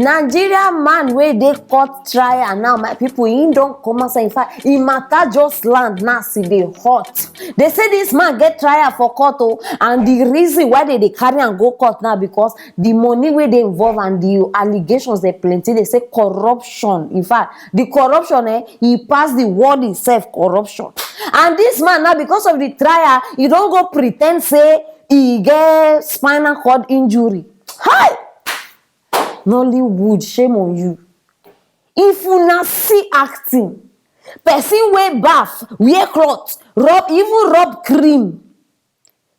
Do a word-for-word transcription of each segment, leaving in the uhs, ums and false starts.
Nigeria man wey dey court trial now, my people, he don come outside. In fact, him matter just land now, see dey hot. They say this man get trial for court o, and the reason why they dey carry am go court now because the money wey dey involved and the allegations dey plenty. They say corruption. In fact, the corruption, eh, he pass the word itself, corruption. And this man now, because of the trial, he don go pretend say he get spinal cord injury. Hi! Nollywood, shame on you. If una see acting, person wey baff, wear cloth, rub, even rub cream,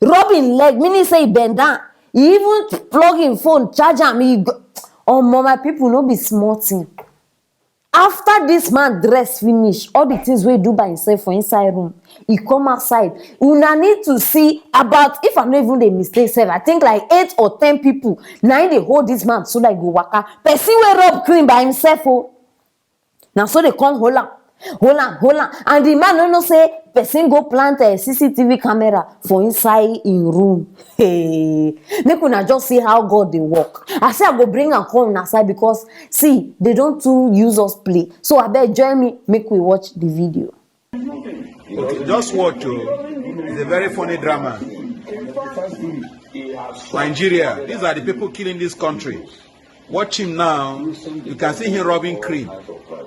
rub him leg, meaning say he bend down, he even plug him phone, charge am, he go. Omo, my people, no be small thing. After this man dress finish, all the things wey he do by himself for inside room, he come outside. Una need to see about, if I'm not even dey mistake sef, I think like eight or ten people na him dey hold this man so that he go waka. Person wey rub cream by himself o. Na so they come hold am, hold am, hold am. And the man no know say person go plant a C C T V camera for inside him room. Hey, make una just see how God dey work. I say I go bring am come una side because, see, they don too use us play. So abeg, join me, make we watch the video. Okay, just watch o. It's a very funny drama. Nigeria, these are the people killing this country. Watch him now. You can see him rubbing cream.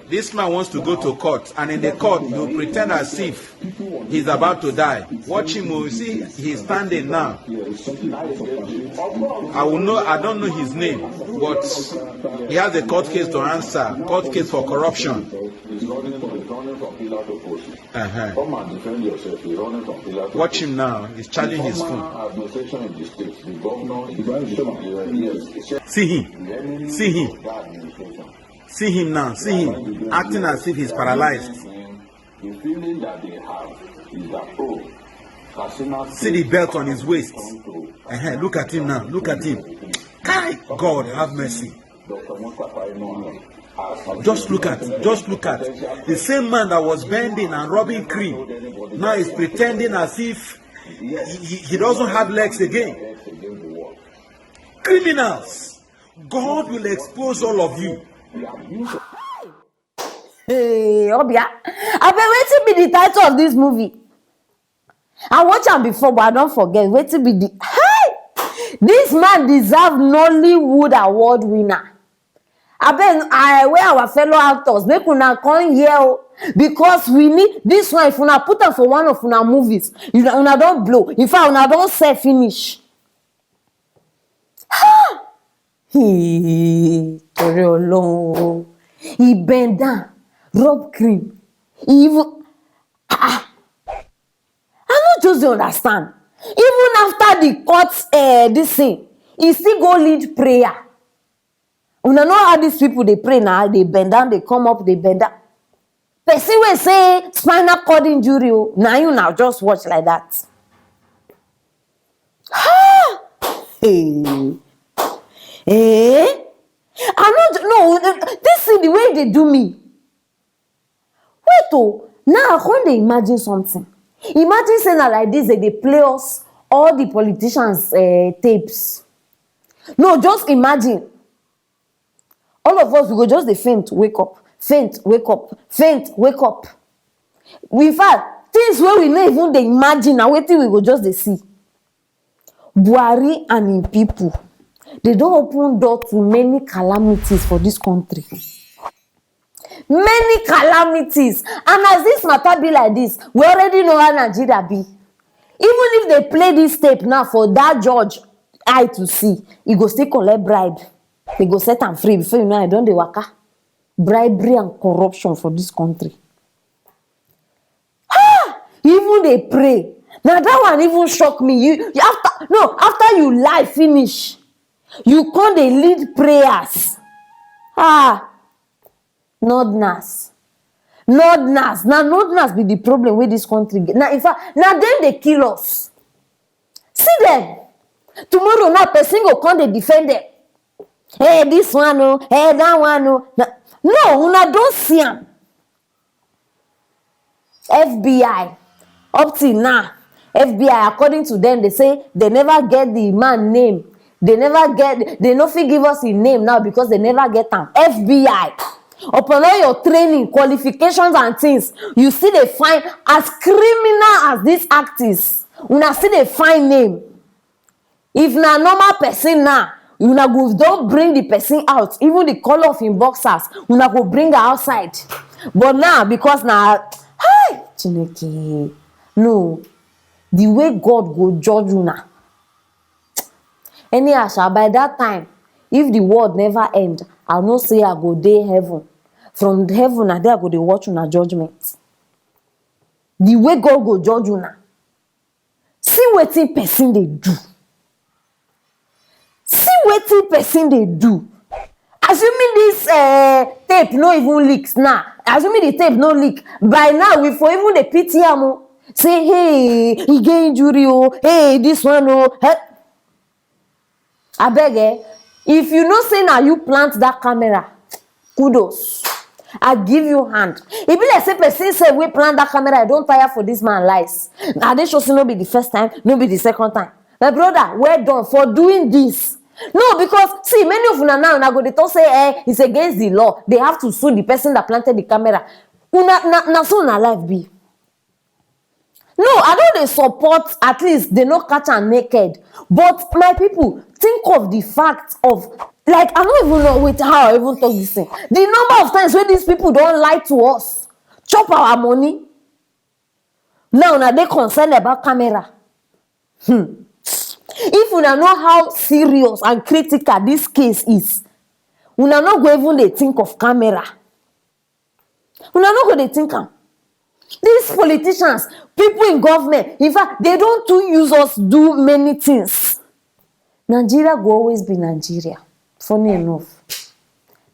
This man wants to go to court, and in the court, he will pretend as if he's about to die. Watch him, you see, he's standing now. I will know, I don't know his name, but he has a court case to answer, court case for corruption. Uh-huh. Come and defend yourself. You're running from pillar to post. Watch him now. He's charging his phone. Former administration in the state, the governor, the bishop, the, yes, the chef. See him. See him. See him now. See him acting as if he's paralyzed. The feeling that they have is that, oh, Katsina State. See the belt on his waist. Uh-huh. Look at him now. Look at him. Kai, God, have mercy. Just look at, just look at the same man that was bending and rubbing cream. Now he's pretending as if he, he, he doesn't have legs again. Criminals, God will expose all of you. Hey, Obia, abeg, wetin be the title of this movie? I watch am before, but I don forget. Wetin be the, hey! This man deserve Nollywood award winner. Abeg, I, where our fellow actors, make una come here o, because we need this one. If una put am for one of una movies, una, una don blow. In fact, una don sell finish. Ha! Hey, torí Ọlọ́run o. He bend down, rub cream. He even, ah, ah. I no just dey understand. Even after the court, eh, this thing, he still go lead prayer. Una know how these people dey pray now, they bend down, they come up, they bend down. Person wey say spinal cord injury o, na you now just watch like that. Ha! Hey. Eh? I no, no, this thing, the way they do me. Wait o, now I come dey imagine something. Imagine say na like this they dey play us, all the politicians, eh, tapes. No, just imagine. All of us, we go just dey faint, wake up, faint, wake up, faint, wake up. In fact, things wey we no even dey imagine na wetin we go just dey see. Buhari and im people, they don open door to many calamities for this country. Many calamities. And as this matter be like this, we already know how Nigeria be. Even if they play this tape now for that judge eye to see, he go still collect bribe. They go set am free before you know, I don dey waka. Bribery and corruption for this country. Ha! You even dey pray. Now that one even shock me. You, you after, no, after you lie finish, you come dey lead prayers. Ah, Northerners. Northerners. Now Northerners be the problem with this country. Now, in fact, now them they kill us. See them. Tomorrow now, person go come dey defend them. Hey, this one, oh, hey, that one, oh. Now, no, una don see am. F B I, up till now, F B I, according to them, they say they never get the man name. They never get, they no fit give us him name now because they never get am. F B I, upon all your training, qualifications and things, you still dey find, as criminal as this act is, una still dey find name. If na normal person now, una go don bring the person out, even the color of him boxers, una go bring her outside. But now, because na, hi, Chineke, no, the way God go judge una. Anyhow sha, by that time, if the world never end, I know say I go dey heaven. From heaven, na there I go dey watch una judgment. The way God go judge una. See wetin person dey do. See wetin person dey do. Assuming this uh, tape no even leak now, assuming the tape no leak, by now we for even dey pity am o. Say, hey, he get injury o, hey, this one o. Hey. Abeg, eh, if you know say na you plant that camera, kudos. I give you hand. E be like say person sef wey plant that camera, I don tire for this man lies. I dey sure say no be the first time, no be the second time. My brother, well done for doing this. No, because see, many of una now, una go dey talk say, eh, it's against the law. They have to sue the person that planted the camera. Una, na, na so una life be. No, I no dey support, at least they no catch am naked. But my people, think of the fact of, like, I no even know, wait, how I even talk this thing. The number of times wey these people don lie to us, chop our money. Now una dey concerned about camera. Hmm. If una know how serious and critical this case is, una no go even dey think of camera. Una no go dey think am. These politicians, people in government, in fact, they don too use us do many things. Nigeria go always be Nigeria. Funny enough,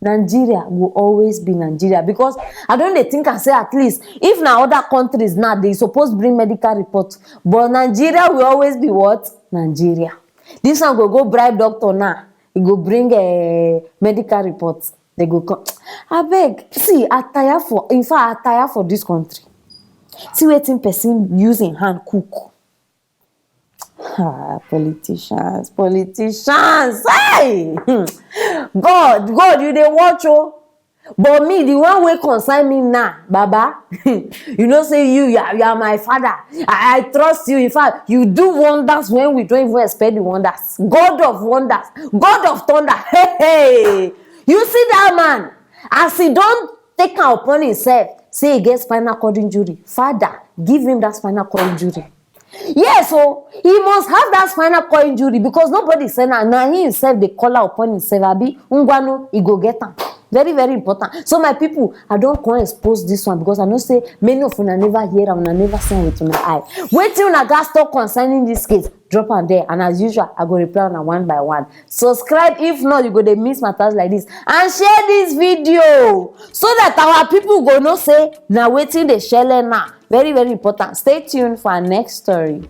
Nigeria go always be Nigeria, because I don dey think am say, at least if na other countries now, they suppose bring medical report, but Nigeria will always be what? Nigeria. This one go go bribe doctor now, e go bring uh, medical report. They go come. Abeg, see, I tire for, in fact, I tire for this country. See wetin person use im hand cook. Ah, politicians, politicians. Hey! Hmm. God, God, you dey watch o. But me, the one wey concern me now, Baba, you know say you, you are, you are my father. I, I trust you. In fact, you do wonders when we don't even expect the wonders. God of wonders, God of thunder. Hey, hey. You see that man, as he don take am upon himself, say he get spinal cord injury. Father, give him that spinal cord injury. Yes o, he must have that spinal cord injury, because nobody send am, na him himself dey call am upon himself, abi? Ngwanu, he go get am. Very, very important. So my people, I don come expose this one because I know say many of una never hear am, una never see am with una eye. Wetin una gats talk concerning this case, drop am there, and as usual, I go reply una one by one. Subscribe, if not, you go dey miss matters like this, and share this video so that our people go know say na wetin dey shele now. Very, very important. Stay tuned for our next story.